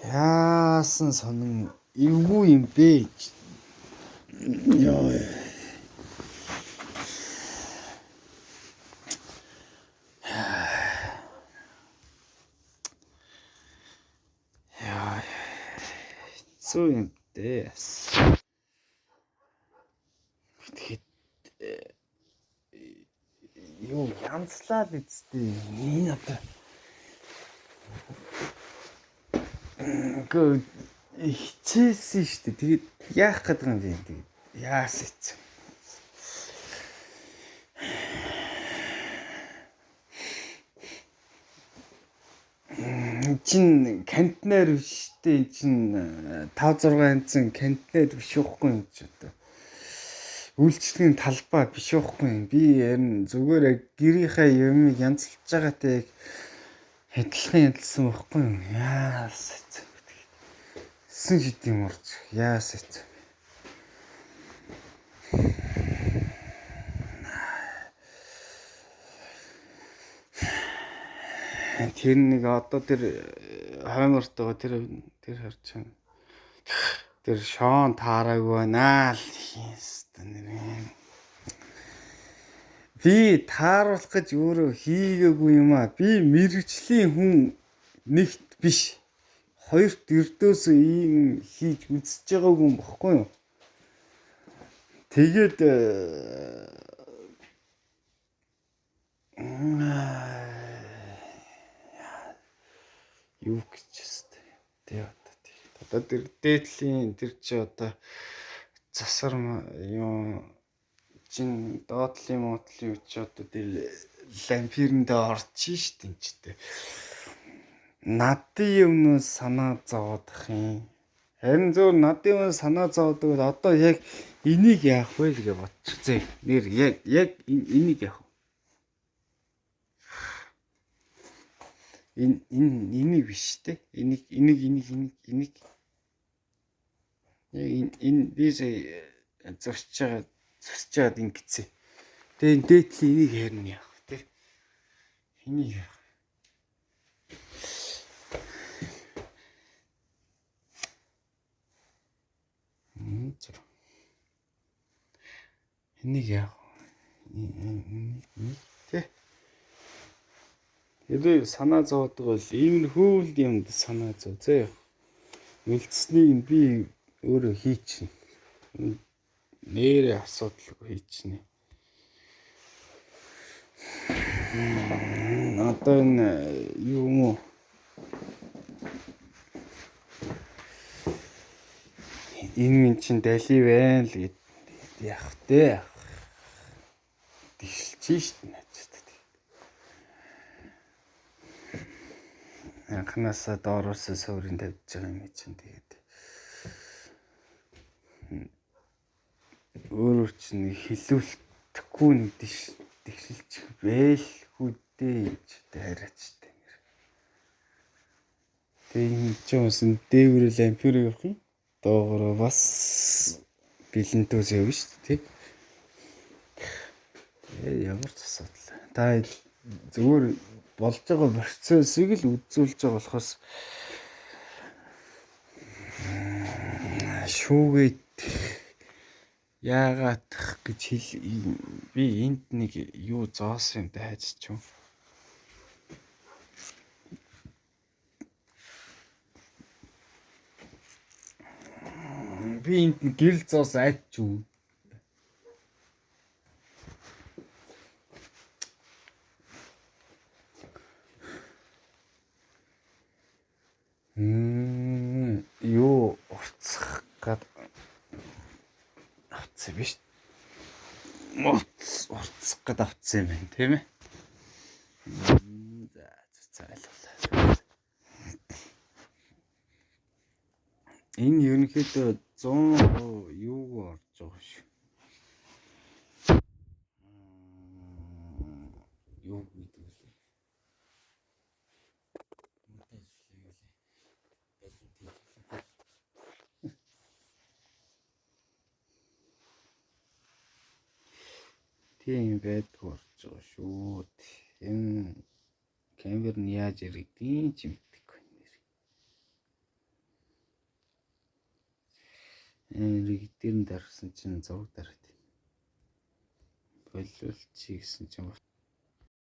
Яасан сонин эвгүй юм бэ? Йоо. Яа. Хэцүү юм дээ. Тэгэхэд юу янзлаа л үсттэй. Энэ одоо үгүй хичээсэн шүү дээ. Тэгээд яах гээд байгаа юм бэ? Тэгээд яасан хэцүү. Чин контейнер биш дээ. Чин 5 6 янзын контейнер биш байхгүй юм чи одоо. Үйлчлэгийн талбай биш байхгүй юм. Би харин зүгээр гэрийнхээ юмыг янзлж байгаатай яг адилхан янзлсан байхгүй юм. Яасан хэцүү. Сэн шид юм орж. Яасан хэцүү. Тэр нэг одоо тэр хоймортойгоо тэр харж байна. Тэр Шон таараагүй байна л хийстэ нэр. Би тааруулах гэж өөрөө хийгээгүй юм аа. Би мэрэгжлийн хүн нэгт биш. Хоёрт ердөөсөө ийм хийж үзэж байгаагүй юм бохгүй юу? Тэгээд юу гэж хэвтэй. Тэ одоо тий. Одоо тэр дээдлийн тэр чи одоо засар юм чин доотлын модлын үуч одоо тэр лампирэндээ орчих шít энэ ч тэ. Надын юмнаас санаа зовоодох юм. Харин зөв надын юмнаас санаа зовоодог бол одоо яг энийг яах вэ гэж бодчих зэ. Нэр яг энийг яах вэ? Энэ энийг биш те. Энийг энийг яг энэ би сая зурч байгаад ингэсэн. Тэгээ энэ дээдлийн энийг харин яах вэ те? Энийг яах вэ? Энийг яах вэ? Энийг те. Хэрвээ санаа зовоодог бол иймэрхүү л юмд санаа зов зөө. Үлдсэнийг би өөрөө хийчихнэ. Нэрээ асуудалгүй хийчихнэ. Одоо энэ юу юм уу? Энэ минь чинь дали байна л гэд яах вэ? Тэгшилж шít наачт. Анхнаасаа доороосоо суурин тавьж байгаа юм чинь тэгээд өөрөөр чинь хилүүлтэхгүй нэг тэгшилж бэлхүү дээ гэж хараач тээ. Тэгээ энэ чинь бас дээврэл ампер явах юм. Доогоороо бас бэлэнтөөс явна шүү дээ тий. Тэгээ ямар ч асуудал. Та зүгээр болж байгаа процессыг л үзүүлж байгаа болохоос шүүгээд яагаад гэж хэл би энд нэг юу зоосон юм дайж ч юм. Би энд гэрэл зоос айч юм. Юу урцах гад авцсан биш. Урцах гад авцсан юм байна, тийм ээ. За ойлголоо. Энэ ерөнхийдөө 100% юуг орж байгаа шүү. Юу гэдэг вэ? Тийм байдг болж байгаа шүү. Энэ камер нь яаж яригдیں ч мэдэхгүй нэр. Дээр нь дарсан чинь зураг дараад. Болиулчих гэсэн чинь.